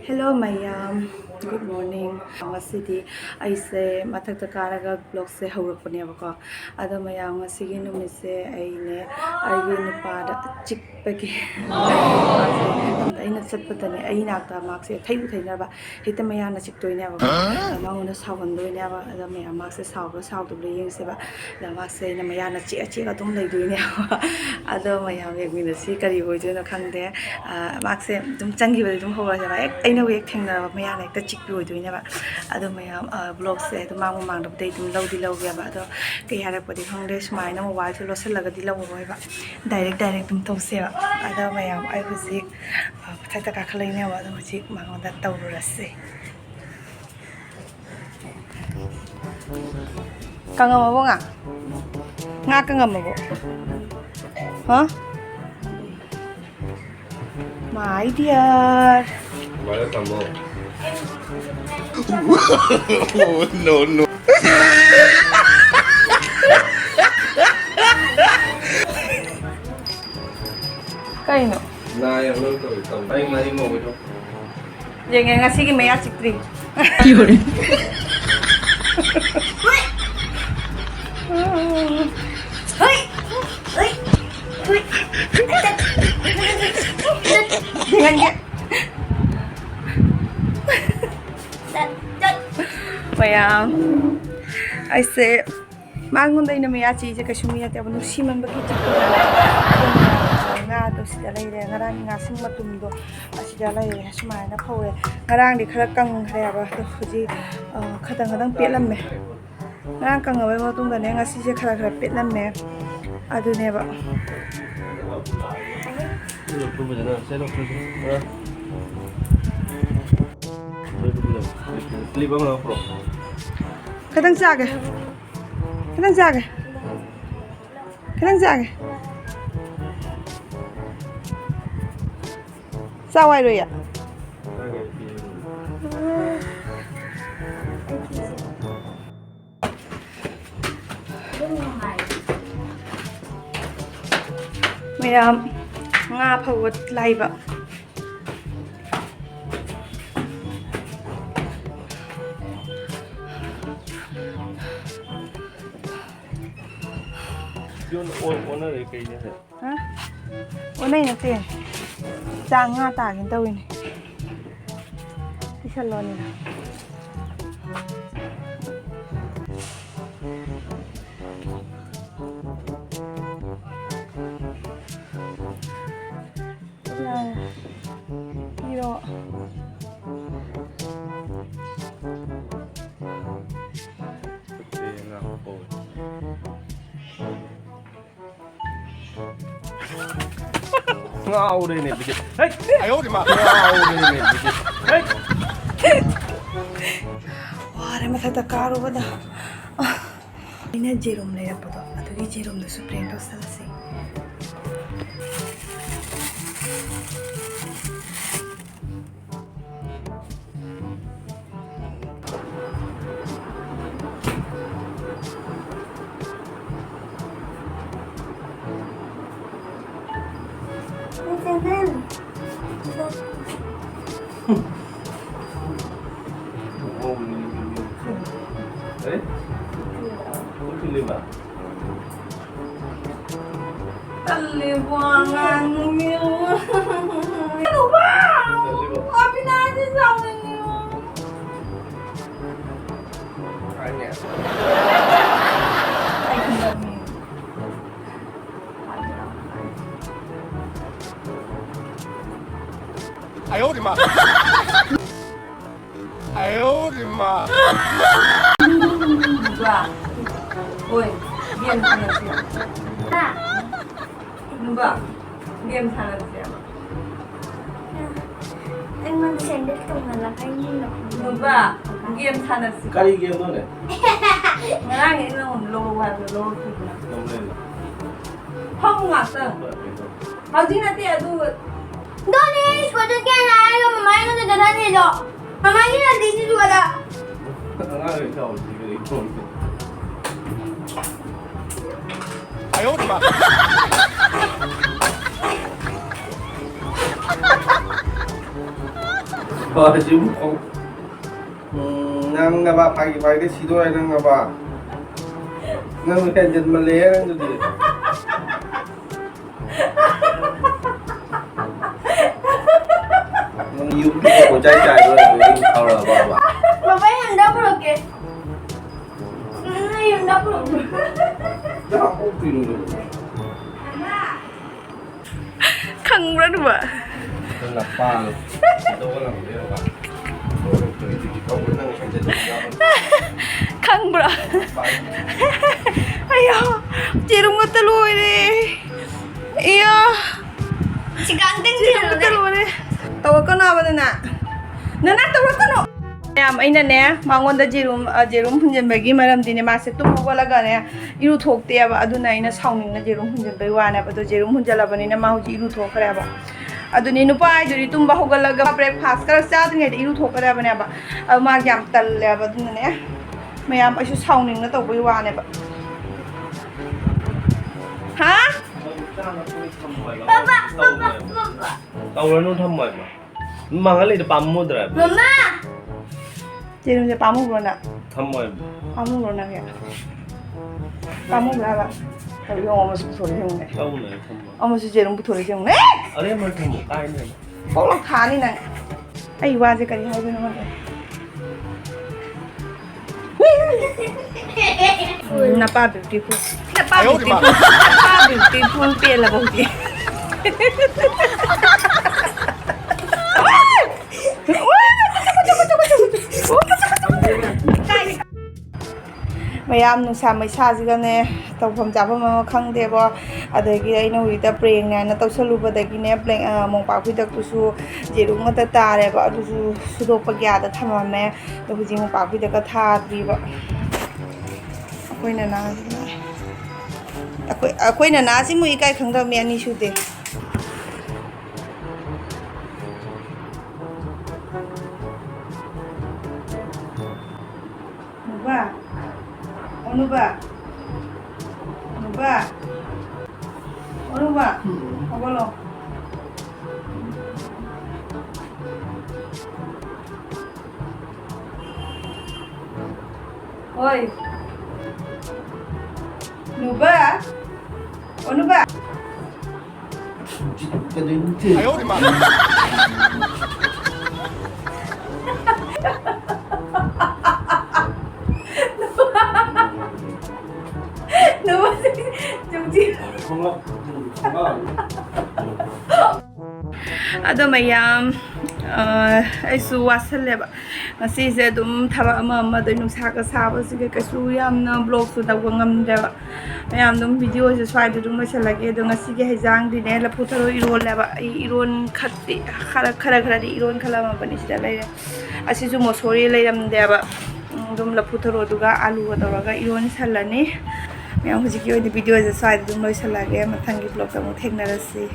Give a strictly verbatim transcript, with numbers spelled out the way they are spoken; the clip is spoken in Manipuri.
Hello ꯃꯌꯥꯝ, good morning. ꯉꯁꯤꯗꯤ ꯑꯩꯁꯦ ꯃꯊꯛꯇ ꯀꯥꯔꯒ vlogꯁꯦ ꯍꯧꯔꯛꯄꯅꯦꯕꯀꯣ꯫ ꯑꯗꯣ ꯃꯌꯥꯝ, ꯉꯁꯤꯒꯤ ꯅꯨꯃꯤꯠꯁꯦ ꯑꯩꯅꯦ ꯑꯩꯒꯤ ꯅꯨꯄꯥꯗ ꯆꯤꯛꯄꯒꯤ ꯑꯩꯅ ꯆꯠꯄꯗꯅꯦ ꯑꯩ ꯏꯅꯥꯛꯇ ꯃꯥꯁꯦ ꯊꯩꯕꯨ ꯊꯩꯅꯕ ꯍꯦꯛꯇ ꯃꯌꯥꯅ ꯆꯤꯛꯇꯣꯏꯅꯦꯕꯀꯣ꯫ ꯑꯗ ꯃꯉꯣꯟꯗ ꯁꯥꯎꯍꯟꯗꯣꯏꯅꯦꯕ꯫ ꯑꯗ ꯃꯌꯥꯝ ꯃꯥꯁꯦ ꯁꯥꯎꯕ꯭ꯔꯥ ꯁꯥꯎꯗꯕ꯭ꯔꯥ ꯌꯦꯡꯁꯦꯕ꯫ ꯑꯗ ꯃꯥꯁꯦ ꯑꯩꯅ ꯃꯌꯥꯅ ꯆꯤꯛꯑ ꯆꯤꯛꯑ ꯑꯗꯨꯝ ꯂꯩꯗꯣꯏꯅꯦꯕ꯫ ꯑꯗꯣ ꯃꯌꯥꯝ ꯌꯦꯡꯃꯤꯟꯅꯁꯤ ꯀꯔꯤ ꯑꯣꯏꯗꯣꯏꯅꯣ ꯈꯪꯗꯦ꯫ ꯑ, ꯃꯥꯁꯦ ꯑꯗꯨꯝ ꯆꯪꯈꯤꯕꯗꯤ ꯑꯗꯨꯝ ꯍꯧꯔꯁꯦꯕ꯫ ꯍꯦꯛ ꯑꯩꯅ ꯍꯦꯛ ꯊꯦꯡꯅꯔꯕ ꯃꯌꯥꯅ ꯍꯦꯛꯇ ꯆꯤꯛꯄꯤ ꯑꯣꯏꯗꯣꯏꯅꯦꯕ꯫ ꯑꯗꯣ ꯃꯌꯥꯝ, ꯑ, vlogꯁꯦ ꯑꯗꯨꯝ ꯃꯥꯡ ꯃꯃꯥꯡꯗꯕꯨꯗꯤ ꯑꯗꯨꯝ ꯂꯧꯗꯤ ꯂꯧꯒꯦꯕ꯫ ꯑꯗꯣ ꯀꯩ ꯍꯥꯏꯔꯛꯄꯗꯤ ꯈꯪꯗꯦ, ꯁꯨꯃꯥꯏꯅ mobileꯁꯦ ꯂꯣꯠꯁꯤꯜꯂꯒꯗꯤ ꯂꯧꯔꯔꯣꯏꯕ꯫ Direct direct ꯑꯗꯨꯝ ꯇꯧꯁꯦꯕ꯫ ꯑꯗꯣ ꯃꯌꯥꯝ ꯑꯩ ꯍꯧꯖꯤꯛ, ꯑ, ꯃꯊꯛꯇ ꯀꯥꯈꯠꯂꯛꯏꯅꯦꯕ꯫ ꯑꯗꯣ ꯍꯧꯖꯤꯛ ꯃꯉꯣꯟꯗ ꯇꯧꯔꯨꯔꯁꯦ꯫ ꯀꯪꯉꯝꯃꯕꯣ ꯉꯥ? ꯉꯥ ꯀꯪꯉꯝꯃꯕꯣ? ꯍꯥ? My dear. ꯁꯨꯃꯥꯏꯅ ꯊꯝꯃꯣ꯫ No, no. ꯀꯩꯅꯣ? ꯅꯥꯏ ꯑꯃ ꯇꯧꯏ, ꯇꯧꯏ꯫ ꯑꯩ ꯃꯔꯤ ꯃꯧꯒꯤꯗꯣ꯫ ꯌꯦꯡꯉꯦ, ꯉꯁꯤꯒꯤ ꯃꯌꯥ ꯆꯤꯛꯇ꯭ꯔꯤ꯫ ꯌꯦꯡꯍꯟꯒꯦ꯫ ꯃꯌꯥꯝ, ꯑꯩꯁꯦ ꯃꯉꯣꯟꯗ ꯑꯩꯅ ꯃꯌꯥ ꯆꯤꯛꯏꯁꯦ ꯀꯩꯁꯨ ꯃꯤ ꯅꯠꯇꯦꯕ, ꯅꯨꯡꯁꯤꯃꯟꯕꯒꯤ ꯆꯤꯛꯄꯅꯦꯕ꯫ ꯑꯗꯨꯅ ꯉꯥꯗꯣ ꯁꯤꯗ ꯂꯩꯔꯦ, ꯉꯔꯥꯡꯒꯤ ꯉꯥꯁꯤꯡ ꯃꯇꯨꯝꯗꯣ ꯑꯁꯤꯗ ꯂꯩꯔꯦ, ꯁꯨꯃꯥꯏꯅ ꯐꯧꯔꯦ꯫ ꯉꯔꯥꯡꯗꯤ ꯈꯔ ꯀꯪꯈ꯭ꯔꯦꯕ, ꯑꯗꯣ ꯍꯧꯖꯤꯛ, ꯑ, ꯈꯇꯪ ꯈꯇꯪ ꯄꯦꯠꯂꯝꯃꯦ꯫ ꯉꯔꯥꯡ ꯀꯪꯉꯕꯩ ꯃꯇꯨꯡꯗꯅꯦ ꯉꯁꯤꯁꯦ ꯈꯔ ꯈꯔ ꯄꯦꯠꯂꯝꯃꯦ, ꯑꯗꯨꯅꯦꯕ꯫ ꯈꯤꯇꯪ ꯆꯥꯒꯦ꯫ ꯈꯤꯇꯪ ꯆꯥꯒꯦ꯫ ꯈꯤꯇꯪ ꯆꯥꯒꯦ꯫ ꯆꯥꯎ ꯍꯥꯏꯔꯣꯏꯌꯦ꯫ ꯃꯌꯥꯝ, ꯉꯥ ꯐꯧꯕ ꯂꯥꯛꯏꯕ꯫ ꯑꯣꯟꯅꯔꯦ ꯀꯩꯅꯣ? ꯍꯥ? ꯑꯣꯟꯅꯩ ꯅꯠꯇꯦ꯫ ꯆꯥꯡ ꯉꯥ ꯇꯥꯒꯦꯅ ꯇꯧꯔꯤꯅꯦ꯫ ꯄꯤꯁꯜꯂꯣꯅꯤꯅ꯫ ꯌꯥꯔꯦ꯫ ꯄꯤꯔꯣ꯫ ꯉꯥꯎꯔꯦꯅꯦ ꯕꯤꯗꯤ꯫ ꯍꯩꯠ! ꯉꯥꯎꯔꯦꯅꯦ ꯕꯤꯗꯤ꯫ ꯍꯩꯠ! ꯋꯥꯔꯦ ꯃꯊꯛꯇ ꯀꯥꯔꯨꯕꯗ꯫ ꯑꯩꯅ ꯖꯦꯔꯨꯝ ꯂꯩꯔꯛꯄꯗꯣ, ꯑꯗꯨꯒꯤ ꯖꯦꯔꯨꯝꯗꯨꯁꯨ ꯄ꯭ꯔꯦꯡ ꯇꯧꯁꯜꯂꯁꯤ꯫ ꯇꯜꯂꯦꯕꯨ ꯑꯉꯥꯡꯅꯦ꯫ ꯀꯩꯅꯣꯕ? ꯑꯕꯤꯅꯥꯁꯦ ꯁꯥꯎꯅꯤꯡꯉꯦ꯫ ꯑꯩ ꯈꯪꯗꯕꯅꯤ꯫ ꯅꯨꯄꯥ, ꯍꯣꯏ, ꯒꯦꯝ ꯁꯥꯟꯅꯁꯤ꯫ ꯍꯥ? ꯅꯨꯄꯥ, ꯒꯦꯝ ꯁꯥꯟꯅꯁꯤ꯫ ꯑꯩꯉꯣꯟꯗ ꯁꯦꯟꯗꯜ ꯇꯣꯡꯍꯜꯂꯛꯀꯅꯤꯅ꯫ ꯅꯨꯄꯥ, ꯒꯦꯝ ꯁꯥꯟꯅꯁꯤ꯫ ꯀꯔꯤ ꯒꯦꯝꯅꯣꯅꯦ? ꯉꯔꯥꯡ ꯑꯩꯅ ꯅꯉꯣꯟꯗ ꯂꯧꯔꯛꯑꯣ ꯍꯥꯏꯕꯗꯣ ꯂꯧꯔꯛꯇ꯭ꯔꯤꯗꯨꯅ꯫ ꯂꯧꯔꯛꯑꯦꯅ꯫ ꯐꯝꯃꯨ ꯉꯥꯛꯇꯪ꯫ ꯍꯧꯖꯤꯛ ꯅꯠꯇꯦ ꯑꯗꯨ꯫ ꯑꯗꯨꯅꯦ ꯁ꯭ꯀꯨꯜ ꯆꯠꯀꯦꯅ ꯍꯥꯏꯔꯒ ꯃꯃꯥ ꯑꯩꯉꯣꯟꯗ ꯆꯠꯍꯟꯗ꯭ꯔꯤꯗꯣ꯫ ꯃꯃꯥꯒꯤ ꯅꯥꯟꯗꯤꯁꯤꯁꯨ ꯑꯗ꯫ ꯑꯉꯥꯡ ꯂꯣꯏ ꯆꯥꯎꯔꯤꯁꯤꯗꯤ ꯀꯔꯤ ꯈꯪꯗꯦ꯫ ꯐꯔꯦ, ꯁꯤꯕꯨ ꯈꯣꯡ-, ꯎꯝ, ꯅꯪꯅꯕ ꯐꯥꯒꯤ ꯐꯥꯒꯤꯗ ꯁꯤꯗꯣꯔꯦ ꯅꯪꯅꯕ꯫ ꯅꯪ ꯍꯦꯟꯖꯟꯃꯜꯂꯦꯍꯦ ꯅꯪꯗꯨꯗꯤ꯫ ꯆꯥꯏ ꯆꯥꯏ ꯂꯣꯏꯔꯦ, ꯍꯧꯔꯕꯕ? ꯕꯕꯥ, ꯑꯩ ꯌꯨꯝꯗ ꯄꯨꯔꯛꯀꯦ꯫ ꯎꯝ, ꯑꯩ ꯌꯨꯝꯗ ꯄꯨꯔꯛꯀꯦ꯫ ꯆꯥꯛ ꯑꯣꯛꯇꯣꯏꯅꯣ? ꯈꯪꯕ꯭ꯔꯥ ꯑꯗꯨꯕꯣ? ꯅꯄꯥꯅ ꯁꯤꯗꯧꯕ ꯉꯝꯗꯣꯏꯔꯕ? ꯈꯪꯕ꯭ꯔꯥ? ꯑꯌꯥ, ꯌꯦꯔꯨꯝ ꯉꯥꯛꯇ ꯂꯣꯏꯔꯦ꯫ ꯏꯌꯥ꯫ ꯁꯤꯒꯥꯡꯗꯪ ꯌꯦꯔꯨꯝ ꯉꯥꯛꯇ ꯊꯤꯜꯂꯨꯅꯦ꯫ ꯂꯣꯏꯔꯦ꯫ ꯇꯧꯔꯛꯀꯅꯣ ꯍꯥꯏꯕ ꯅꯅꯥ꯫ ꯅꯅꯥ ꯇꯧꯔꯛꯀꯅꯣ꯫ ꯃꯌꯥꯝ, ꯑꯩꯅꯅꯦ, ꯃꯉꯣꯟꯗ ꯖꯦꯔꯨꯝ, ꯑ, ꯖꯦꯔꯨꯝ ꯍꯨꯟꯖꯤꯟꯕꯒꯤ ꯃꯔꯝꯗꯤꯅꯦ, ꯃꯥꯁꯦ ꯇꯨꯝ ꯍꯧꯒꯠꯂꯒꯅꯦ, ꯏꯔꯨ ꯊꯣꯛꯇꯦꯕ꯫ ꯑꯗꯨꯅ ꯑꯩꯅ ꯁꯥꯎꯅꯤꯡꯅ ꯖꯦꯔꯨꯝ ꯍꯨꯟꯖꯤꯟꯕꯩ ꯋꯥꯅꯦꯕ꯫ ꯑꯗꯣ ꯖꯦꯔꯨꯝ ꯍꯨꯟꯖꯤꯜꯂꯕꯅꯤꯅ ꯃꯥ ꯍꯧꯖꯤꯛ ꯏꯔꯨ ꯊꯣꯛꯈ꯭ꯔꯦꯕ꯫ ꯑꯗꯨꯅꯤ ꯅꯨꯄꯥ ꯍꯥꯏꯗꯨꯗꯤ ꯇꯨꯝꯕ ꯍꯧꯒꯠꯂꯒ breakfast ꯈꯔ ꯆꯥꯗ꯭ꯔꯤꯉꯩꯗ ꯏꯔꯨ ꯊꯣꯛꯀꯗꯕꯅꯦꯕ꯫ ꯑꯗꯨ ꯃꯥ ꯌꯥꯝ ꯇꯜꯂꯦꯕ꯫ ꯑꯗꯨꯅꯅꯦ, ꯃꯌꯥꯝ, ꯑꯩꯁꯨ ꯁꯥꯎꯅꯤꯡꯅ ꯇꯧꯕꯩ ꯋꯥꯅꯦꯕ꯫ ꯍꯥ? Papa, papa, papa. ꯇꯧꯔꯅꯨ, ꯊꯝꯃꯣ ꯍꯥꯏꯕ꯫ ꯃꯥꯡꯍꯜꯂꯤꯗꯣ ꯄꯥꯝꯃꯨꯗ꯭ꯔꯥ ꯍꯥꯏꯕ? ꯃꯃꯥ! ꯌꯦꯔꯨꯝꯁꯦ ꯄꯥꯝꯃꯨꯕ꯭ꯔꯣ ꯅꯪ? ꯊꯝꯃꯣ ꯍꯥꯏꯕ꯫ ꯄꯥꯝꯃꯨꯕ꯭ꯔꯣ ꯅꯪꯒꯤ? ꯄꯥꯝꯃꯨꯕ꯭ꯔꯥ ꯍꯥꯏꯕ? ꯀꯩꯅꯣ, ꯌꯦꯡꯉꯣ, ꯑꯃꯁꯨ ꯄꯨꯊꯣꯔꯛꯑꯦ, ꯌꯦꯡꯉꯨꯅꯦ꯫ ꯂꯧꯅꯦ, ꯊꯝꯃꯣ꯫ ꯑꯃꯁꯨ ꯌꯦꯔꯨꯝ ꯄꯨꯊꯣꯔꯛꯑꯦ, ꯌꯦꯡꯉꯨꯅꯦ꯫ ꯑꯔꯦꯝꯕꯗ ꯊꯝꯃꯣ, ꯀꯥꯏꯅꯦꯕ꯫ ꯄꯣꯛꯂꯥꯎ ꯊꯥꯅꯤ ꯅꯪ꯫ ꯑꯩ ꯋꯥꯁꯦ ꯀꯔꯤ ꯍꯥꯏꯗꯣꯏꯅꯣ ꯈꯪꯗꯦ꯫ ꯎꯝ, ꯅꯄꯥ beautiful꯫ ꯅꯄꯥ beautiful꯫ ꯅꯄꯥ beautiful ꯄꯦꯜꯂꯕ ꯍꯧꯖꯤꯛ꯫ ꯃꯌꯥꯝ ꯅꯨꯡꯁꯥ ꯃꯩꯁꯥꯁꯤꯒꯅꯦ ꯇꯧꯐꯝ ꯆꯥꯐꯝ ꯑꯃ ꯈꯪꯗꯦꯕꯣ꯫ ꯑꯗꯒꯤ ꯑꯩꯅ ꯍꯧꯖꯤꯛꯇ prank ꯅꯦꯅ ꯇꯧꯁꯜꯂꯨꯕꯗꯒꯤꯅꯦ, blank-, ꯑ, ꯃꯣꯝꯄꯥꯛ ꯐꯤꯗꯛꯇꯨꯁꯨ ꯌꯦꯔꯨꯝ ꯉꯥꯛꯇ ꯇꯥꯔꯦꯕ꯫ ꯑꯗꯨꯁꯨ ꯁꯨꯗꯣꯛꯄꯒꯤ ꯑꯥꯗ ꯊꯝꯃꯝꯃꯦ꯫ ꯑꯗꯣ ꯍꯧꯖꯤꯛ ꯃꯣꯝꯄꯥꯛ ꯐꯤꯗꯛꯀ ꯊꯥꯗ꯭ꯔꯤꯕ꯫ ꯑꯩꯈꯣꯏ ꯅꯅꯥꯁꯤꯅ, ꯑꯩꯈꯣꯏ, ꯑꯩꯈꯣꯏ ꯅꯅꯥꯁꯤꯃꯨꯛ ꯏꯀꯥꯏ ꯈꯪꯗꯕ ꯃꯤ ꯑꯅꯤ ꯁꯨꯗꯦ꯫ ꯅꯨꯕꯥ, ꯑꯣ ꯅꯨꯕꯥ, ꯅꯨꯕꯥ, ꯑꯣ ꯅꯨꯕꯥ, ꯍꯧꯒꯠꯂꯣ꯫ ꯍꯣꯏ꯫ ꯅꯨꯕꯥ, ꯑꯣ ꯅꯨꯕꯥ꯫ ꯀꯩꯗꯧꯔꯤꯅꯣ? ꯑꯌꯣ ꯃꯥ꯫ ꯑꯗꯣ ꯃꯌꯥꯝ, ꯑ, ꯑꯩꯁꯨ ꯋꯥꯁꯜꯂꯦꯕ꯫ ꯉꯁꯤꯁꯦ ꯑꯗꯨꯝ ꯊꯕꯛ ꯑꯃ ꯑꯃ, ꯑꯗꯩ ꯅꯨꯡꯁꯥꯒ ꯁꯥꯕꯁꯤꯒ ꯀꯩꯁꯨ ꯌꯥꯝꯅ vlogꯁꯨ ꯇꯧꯕ ꯉꯝꯗ꯭ꯔꯦꯕ꯫ ꯃꯌꯥꯝ ꯑꯗꯨꯝ videoꯁꯦ ꯁ꯭ꯋꯥꯏꯗ ꯑꯗꯨꯝ ꯂꯣꯏꯁꯤꯜꯂꯒꯦ꯫ ꯑꯗꯣ ꯉꯁꯤꯒꯤ ꯍꯩꯖꯥꯡꯗꯤꯅꯦ, ꯂꯐꯨ ꯊꯔꯣ ꯏꯔꯣꯜꯂꯦꯕ꯫ ꯑꯩ ꯏꯔꯣꯟ ꯈꯠꯇꯤ ꯈꯔ, ꯈꯔ ꯈꯔꯗꯤ ꯏꯔꯣꯟ ꯈꯜꯂꯝꯃꯕꯅꯤ, ꯁꯤꯗ ꯂꯩꯔꯦ꯫ ꯑꯁꯤꯁꯨ ꯃꯣꯁꯣꯔꯤ ꯂꯩꯔꯝꯗꯦꯕ꯫ ꯎꯝ, ꯑꯗꯨꯝ ꯂꯐꯨ ꯊꯔꯣꯗꯨꯒ ꯑꯂꯨꯒ ꯇꯧꯔꯒ ꯏꯔꯣꯟꯁꯜꯂꯅꯤ꯫ ꯃꯌꯥꯝ, ꯍꯧꯖꯤꯛꯀꯤ ꯑꯣꯏꯅ videoꯁꯦ ꯁ꯭ꯋꯥꯏꯗ ꯑꯗꯨꯝ ꯂꯣꯏꯁꯤꯜꯂꯒꯦ꯫ ꯃꯊꯪꯒꯤ vlogꯇ ꯑꯃꯨꯛ ꯊꯦꯡꯅꯔꯁꯤ꯫